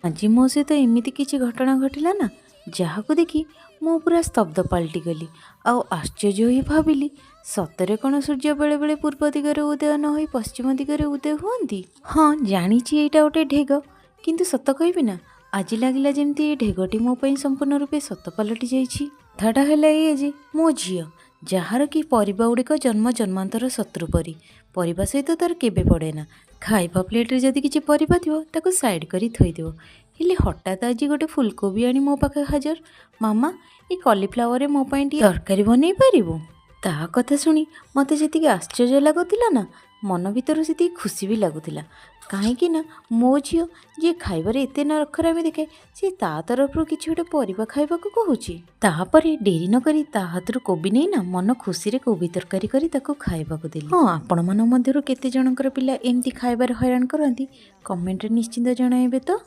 ଆଜି ମୋ ସହିତ ଏମିତି କିଛି ଘଟଣା ଘଟିଲା ନା, ଯାହାକୁ ଦେଖି ମୁଁ ପୁରା ସ୍ତବ୍ଧ ପାଲଟିଗଲି ଆଉ ଆଶ୍ଚର୍ଯ୍ୟ ହୋଇ ଭାବିଲି, ସତରେ କ'ଣ ସୂର୍ଯ୍ୟ ବେଳେବେଳେ ପୂର୍ବ ଦିଗରେ ଉଦୟ ନ ହୋଇ ପଶ୍ଚିମ ଦିଗରେ ଉଦୟ ହୁଅନ୍ତି? ହଁ, ଜାଣିଛି ଏଇଟା ଗୋଟେ ଢେଗ, କିନ୍ତୁ ସତ କହିବି ନା, ଆଜି ଲାଗିଲା ଯେମିତି ଏ ଢେଗଟି ମୋ ପାଇଁ ସମ୍ପୂର୍ଣ୍ଣ ରୂପେ ସତ ପାଲଟି ଯାଇଛି। କଥାଟା ହେଲା ଏଇଆ ଯେ ମୋ ଝିଅ, ଯାହାର କି ପରିବା ଗୁଡ଼ିକ ଜନ୍ମ ଜନ୍ମାନ୍ତର ଶତ୍ରୁ ପରି, ପରିବା ସହିତ ତାର କେବେ ପଡ଼େ ନା। ଖାଇବା ପ୍ଲେଟ୍ରେ ଯଦି କିଛି ପରିବା ଥିବ, ତାକୁ ସାଇଡ଼୍ କରି ଥୋଇଦେବ। ହେଲେ ହଠାତ୍ ଆଜି ଗୋଟେ ଫୁଲକୋବି ଆଣି ମୋ ପାଖେ ହାଜର, "ମାମା, ଏ କଲିଫ୍ଲାୱାରରେ ମୋ ପାଇଁ ଟିକେ ତରକାରୀ ବନେଇ ପାରିବୁ?" ତା କଥା ଶୁଣି ମୋତେ ଯେତିକି ଆଶ୍ଚର୍ଯ୍ୟ ଲାଗୁଥିଲା ନା, ମନ ଭିତରୁ ସେତିକି ଖୁସି ବି ଲାଗୁଥିଲା। କାହିଁକି ନା ମୋ ଝିଅ, ଯିଏ ଖାଇବାରେ ଏତେ ନଖରାମି ଦେଖାଏ, ସେ ତା ତରଫରୁ କିଛି ଗୋଟେ ପରିବା ଖାଇବାକୁ କହୁଛି। ତାପରେ ଡେରି ନକରି ତା ହାତରୁ କୋବି ନେଇ ନା ମନ ଖୁସିରେ କୋବି ତରକାରୀ କରି ତାକୁ ଖାଇବାକୁ ଦେଲି। ହଁ, ଆପଣମାନଙ୍କ ମଧ୍ୟରୁ କେତେ ଜଣଙ୍କର ପିଲା ଏମିତି ଖାଇବାରେ ହଇରାଣ କରନ୍ତି, କମେଣ୍ଟରେ ନିଶ୍ଚିନ୍ତ ଜଣାଇବେ ତ।